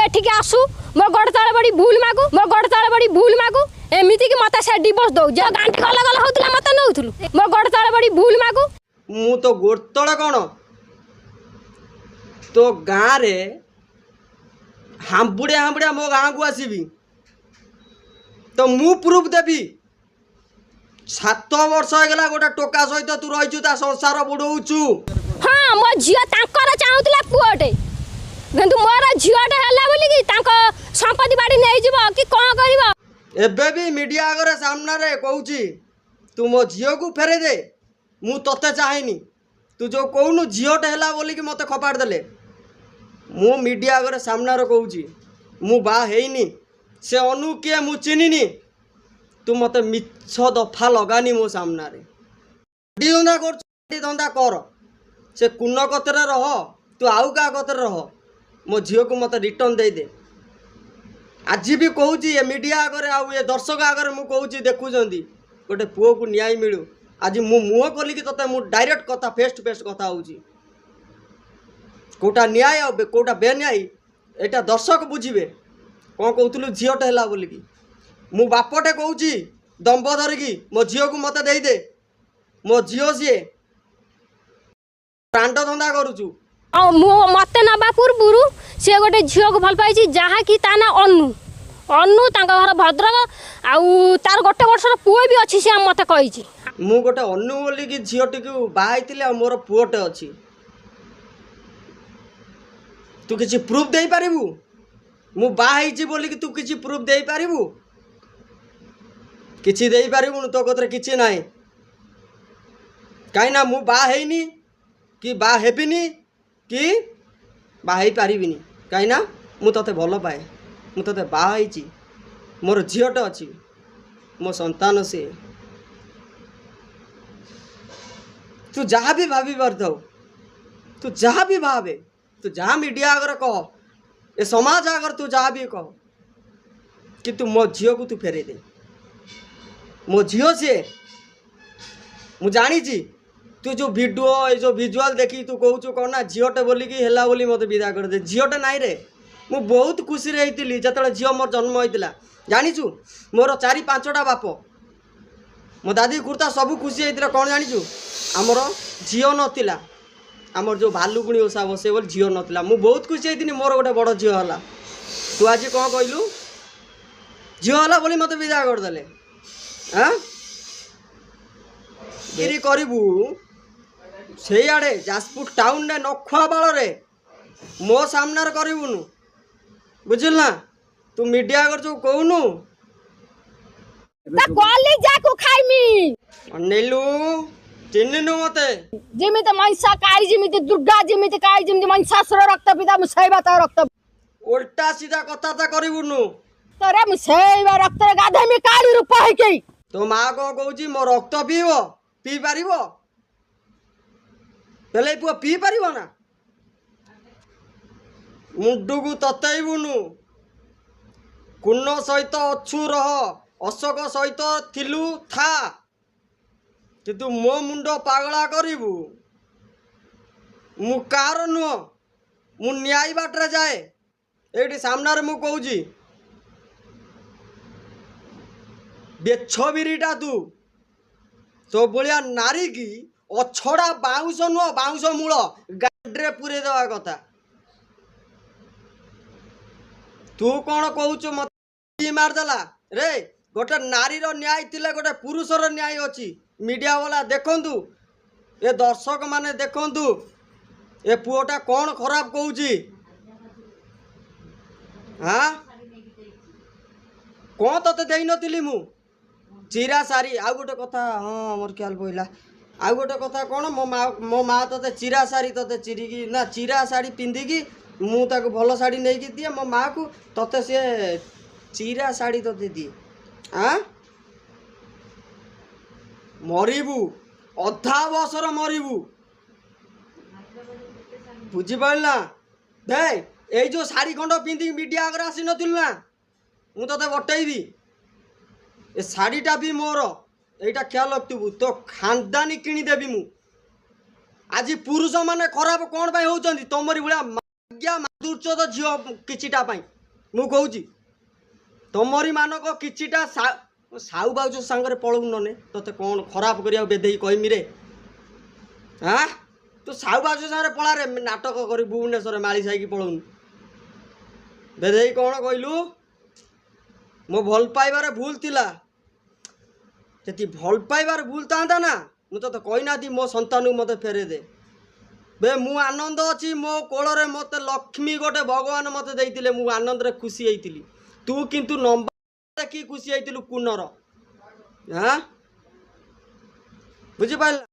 ଏଠିକି ଆସୁ, ମୋ ଗୋଡ଼ ତଳେ ପଡ଼ି ଭୁଲ ମାଗୁ, ମୋ ଗୋଡ଼ ତଳେ ପଡ଼ି ଭୁଲ ମାଗୁ। ଏମିତିକି ମତେ ସେ ଡିଭୋର୍ସ ଦଉ ଯେ ଗାଣ୍ଠି ଗଲ ଗଲ ହଉଥିଲା, ମତେ ନଉଥିଲୁ। ମୋ ଗୋଡ଼ ତଳେ ପଡ଼ି ଭୁଲ ମାଗୁ। ମୁଁ ତ ଗୋଡ଼ ତଳେ କ'ଣ, ତୋ ଗାଁରେ ହାମ୍ବୁଡ଼ିଆ ହାମ୍ବୁଡ଼ିଆ ମୋ ଗାଁକୁ ଆସିବି ତ ମୁଁ ପ୍ରୁଫ୍ ଦେବି। 7 ବର୍ଷ ହେଇଗଲା, ଗୋଟେ ଟୋକା ସହିତ ତୁ ରହିଛୁ, ତା ସଂସାର ବୁଡ଼ଉଛୁ। ହଁ, ମୋ ଝିଅ ତାଙ୍କର ଚାହୁଁଥିଲା ପୁଅଟେ, କିନ୍ତୁ ମୋର ଝିଅଟେ ହେଲା ବୋଲିକି ତାଙ୍କ ସମ୍ପତ୍ତି ବାଡ଼ି ନେଇଯିବ କି କ'ଣ କରିବ? ଏବେ ବି ମିଡ଼ିଆ ଆଗରେ ସାମ୍ନାରେ କହୁଛି, ତୁ ମୋ ଝିଅକୁ ଫେରେଇ ଦେ, ମୁଁ ତତେ ଚାହେଁନି। ତୁ ଯେଉଁ କହୁନୁ ଝିଅଟେ ହେଲା ବୋଲିକି ମୋତେ ଖପାଡ଼ି ଦେଲେ, ମୁଁ ମିଡ଼ିଆ ଆଗରେ ସାମ୍ନାରେ କହୁଛି, ମୁଁ ବାହା ହେଇନି। ସେ ଅନୁ କିଏ ମୁଁ ଚିହ୍ନିନି। ତୁ ମୋତେ ମିଛ ଦଫା ଲଗାନି ମୋ ସାମ୍ନାରେ। ଗାଡ଼ି ଧନ୍ଦା କରୁଛୁ, ଗାଡ଼ି ଧନ୍ଦା କର। ସେ କୁନ କତିରେ ରହ, ତୁ ଆଉ କାହା କତିରେ ରହ, ମୋ ଝିଅକୁ ମୋତେ ରିଟର୍ଣ୍ଣ ଦେଇଦେ। ଆଜି ବି କହୁଛି ଏ ମିଡ଼ିଆ ଆଗରେ ଆଉ ଏ ଦର୍ଶକ ଆଗରେ ମୁଁ କହୁଛି, ଦେଖୁଛନ୍ତି, ଗୋଟେ ପୁଅକୁ ନ୍ୟାୟ ମିଳୁ। ଆଜି ମୁଁ ମୁହଁ ଖୋଲିକି ତୋତେ ମୁଁ ଡାଇରେକ୍ଟ କଥା, ଫେସ୍ ଟୁ ଫେସ୍ କଥା ହେଉଛି। କେଉଁଟା ନ୍ୟାୟ ଆଉ କେଉଁଟା ବେନ୍ୟାୟ, ଏଇଟା ଦର୍ଶକ ବୁଝିବେ। କ'ଣ କହୁଥିଲୁ ଝିଅଟେ ହେଲା ବୋଲିକି? ମୁଁ ବାପଟେ କହୁଛି ଦମ୍ଭ ଧରିକି, ମୋ ଝିଅକୁ ମୋତେ ଦେଇଦେ। ମୋ ଝିଅ ସିଏ। ରାଣ୍ଡ ଧନ୍ଦା କରୁଛୁ। ଆଉ ମୁଁ ମତେ ନେବା ପୂର୍ବରୁ ସିଏ ଗୋଟେ ଝିଅକୁ ଭଲ ପାଇଛି, ଯାହାକି ତା ନାଁ ଅନୁ। ଅନୁ, ତାଙ୍କ ଘର ଭଦ୍ରକ, ଆଉ ତାର ଗୋଟେ ବର୍ଷର ପୁଅ ବି ଅଛି, ସିଏ ମତେ କହିଛି। ମୁଁ ଗୋଟେ ଅନୁ ବୋଲିକି ଝିଅଟିକୁ ବାହା ହେଇଥିଲି ଆଉ ମୋର ପୁଅଟେ ଅଛି। ତୁ କିଛି ପ୍ରୁଫ୍ ଦେଇପାରିବୁ? ମୁଁ ବାହା ହେଇଛି ବୋଲିକି ତୁ କିଛି ପ୍ରୁଫ୍ ଦେଇପାରିବୁ? କିଛି ଦେଇପାରିବୁନୁ। ତୋ କତିରେ କିଛି ନାହିଁ। କାହିଁକିନା ମୁଁ ବାହା ହେଇନି କି ବାହା ହେବିନି କି ବାହା ହେଇପାରିବିନି। କାହିଁକିନା ମୁଁ ତୋତେ ଭଲ ପାଏ, ମୁଁ ତୋତେ ବାହା ହେଇଛି, ମୋର ଝିଅଟେ ଅଛି, ମୋ ସନ୍ତାନ ସିଏ। ତୁ ଯାହା ବି ଭାବି ପାରିଥାଉ, ତୁ ଯାହା ବି ଭାବେ, ତୁ ଯାହା ମିଡ଼ିଆ ଆଗରେ କହ, ଏ ସମାଜ ଆଗରେ ତୁ ଯାହା ବି କହ, କିନ୍ତୁ ମୋ ଝିଅକୁ ତୁ ଫେରେଇ ଦେ। ମୋ ଝିଅ ସିଏ, ମୁଁ ଜାଣିଛି। ତୁ ଯେଉଁ ଭିଡ଼ିଓ, ଏଇ ଯେଉଁ ଭିଜୁଆଲ୍ ଦେଖିକି ତୁ କହୁଛୁ କ'ଣ ନା ଝିଅଟେ ବୋଲିକି ହେଲା ବୋଲି ମୋତେ ବିଦା କରିଦେ। ଝିଅଟେ ନାଇଁ ରେ। ମୁଁ ବହୁତ ଖୁସିରେ ହେଇଥିଲି ଯେତେବେଳେ ଝିଅ ମୋର ଜନ୍ମ ହେଇଥିଲା। ଜାଣିଛୁ, ମୋର ଚାରି ପାଞ୍ଚଟା ବାପ, ମୋ ଦାଦି ଖୁର୍ତ୍ତା ସବୁ ଖୁସି ହେଇଥିଲେ। କ'ଣ ଜାଣିଛୁ? ଆମର ଝିଅ ନଥିଲା। ଆମର ଯେଉଁ ଭାଲୁକୁଣି ଓଷା ବସେ ବୋଲି ଝିଅ ନଥିଲା। ମୁଁ ବହୁତ ଖୁସି ହେଇଥିଲି, ମୋର ଗୋଟେ ବଡ଼ ଝିଅ ହେଲା। ତୁ ଆଜି କ'ଣ କହିଲୁ? ଝିଅ ହେଲା ବୋଲି ମୋତେ ବିଦା କରିଦେଲେ। ଆଁ ଗିରି କରିବୁ ସେଇଆଡ଼େ ଯାଜପୁର ଟାଉନରେ ନଖୁଆ ବାଳରେ, ମୋ ସାମ୍ନାରେ କରିବୁନୁ, ବୁଝିଲୁ ନା? ତୁ ମିଡ଼ିଆ ଆଗରେ ଯୋଉ କହୁନୁ। ତା କଲିଜାକୁ ଖାଇମି। ଅନେଇଲୁ, ଚିହ୍ନିନୁ ମତେ। ଯେମିତି ମହିଷା କାଳି, ଯେମିତି ଦୁର୍ଗା, ଯେମିତି କାଳି, ଯେମିତି ମହିଷାସୁର ରକ୍ତ ପିତା, ମୁଁ ସେଇବା ତା ରକ୍ତ। ଓଲଟା ସିଧା କଥାବାର୍ତ୍ତା କରିବୁନୁ। ରେ ମୁଁ ସେଇବା ରକ୍ତରେ ଗାଧେଇମି କାଳି ରୂପ ହେଇକି। ତୋ ମା କ'ଣ କହୁଛି? ମୋ ରକ୍ତ ପିଇବ? ପିଇ ପାରିବ? ହେଲେ ପୁଅ ପିଇ ପାରିବ ନା? ମୁଣ୍ଡକୁ ତତେଇବୁନୁ। କୁନ ସହିତ ଅଛୁ ରହ, ଅଶୋକ ସହିତ ଥିଲୁ ଥା, କିନ୍ତୁ ମୋ ମୁଣ୍ଡ ପାଗଳା କରିବୁ? ମୁଁ କାହାର ନୁହଁ, ମୁଁ ନ୍ୟାୟ ବାଟରେ ଯାଏ। ଏଇଠି ସାମ୍ନାରେ ମୁଁ କହୁଛି, ବେଛ ବିରିଟା ତୁ। ତୋ ଭଳିଆ ନାରୀକି ଅଛଡ଼ା ବାଉଁଶ ନୁହଁ, ବାଉଁଶ ମୂଳ ଗାଡ଼ିରେ ପୁରେଇ ଦେବା କଥା। ତୁ କ'ଣ କହୁଛୁ ମତେ ମାରିଦେଲା ରେ? ଗୋଟେ ନାରୀର ନ୍ୟାୟ ଥିଲେ ଗୋଟେ ପୁରୁଷର ନ୍ୟାୟ ଅଛି। ମିଡ଼ିଆ ବାଲା ଦେଖନ୍ତୁ, ଏ ଦର୍ଶକ ମାନେ ଦେଖନ୍ତୁ, ଏ ପୁଅଟା କ'ଣ ଖରାପ କହୁଛି। ହାଁ, କ'ଣ ତତେ ଦେଇନଥିଲି ମୁଁ ଚିରା ଶାଢ଼ୀ? ଆଉ ଗୋଟେ କଥା, ହଁ, ମୋର ଖିଆଲ ପଇଲା। ଆଉ ଗୋଟେ କଥା କ'ଣ? ମୋ ମା ତତେ ଚିରା ଶାଢ଼ୀ ତତେ ଚିରିକି ନା ଚିରା ଶାଢ଼ୀ ପିନ୍ଧିକି, ମୁଁ ତାକୁ ଭଲ ଶାଢ଼ୀ ନେଇକି ଦିଏ ମୋ ମାଆକୁ, ତତେ ସିଏ ଚିରା ଶାଢ଼ୀ ତତେ ଦିଏ। ଆଁ ମରିବୁ, ଅଧା ବୟସର ମରିବୁ, ବୁଝିପାରିଲୁ ନା? ଦେ ଏଇ ଯୋଉ ଶାଢ଼ୀ ଖଣ୍ଡ ପିନ୍ଧିକି ମିଡ଼ିଆ ଆଗରେ ଆସିନଥିଲୁ ନା, ମୁଁ ତତେ ବଟେଇବି। ଏ ଶାଢ଼ୀଟା ବି ମୋର, ଏଇଟା ଖିଆଲ ରଖିଥିବୁ। ତୋ ଖାନଦାନୀ କିଣିଦେବି ମୁଁ। ଆଜି ପୁରୁଷମାନେ ଖରାପ କ'ଣ ପାଇଁ ହେଉଛନ୍ତି? ତମରି ଭଳିଆ ମାଗିଆ ମାଦୁର୍ଚୋଦ ଝିଅ କିଛିଟା ପାଇଁ। ମୁଁ କହୁଛି, ତମରି ମାନଙ୍କ କିଛିଟା ସାଉ ବାଉଜ ସାଙ୍ଗରେ ପଳଉନୁ ନନେ। ତୋତେ କ'ଣ ଖରାପ କରିବାକୁ ବେଧେଇ କହିମି ରେ? ଆଁ, ତୁ ସାଉ ବାଉଜ ସାଙ୍ଗରେ ପଳାରେ, ନାଟକ କରି ଭୁବନେଶ୍ୱରରେ ମାଳି ସାଇକି ପଳଉନୁ। ବେଧେଇ, କ'ଣ କହିଲୁ? ମୋ ଭଲ ପାଇବାରେ ଭୁଲ ଥିଲା। ଯଦି ଭଲ ପାଇବାରେ ଭୁଲ ଥାନ୍ତା ନା, ମୁଁ ତୋତେ କହିନାହାନ୍ତି ମୋ ସନ୍ତାନକୁ ମୋତେ ଫେରେଇ ଦେ। ବେ, ମୁଁ ଆନନ୍ଦ ଅଛି। ମୋ କୋଳରେ ମୋତେ ଲକ୍ଷ୍ମୀ ଗୋଟେ ଭଗବାନ ମୋତେ ଦେଇଥିଲେ। ମୁଁ ଆନନ୍ଦରେ ଖୁସି ହେଇଥିଲି। ତୁ କିନ୍ତୁ ନମ୍ବର ଦେଖି ଖୁସି ହେଇଥିଲୁ କୁନର। ଆଁ, ବୁଝିପାରିଲା?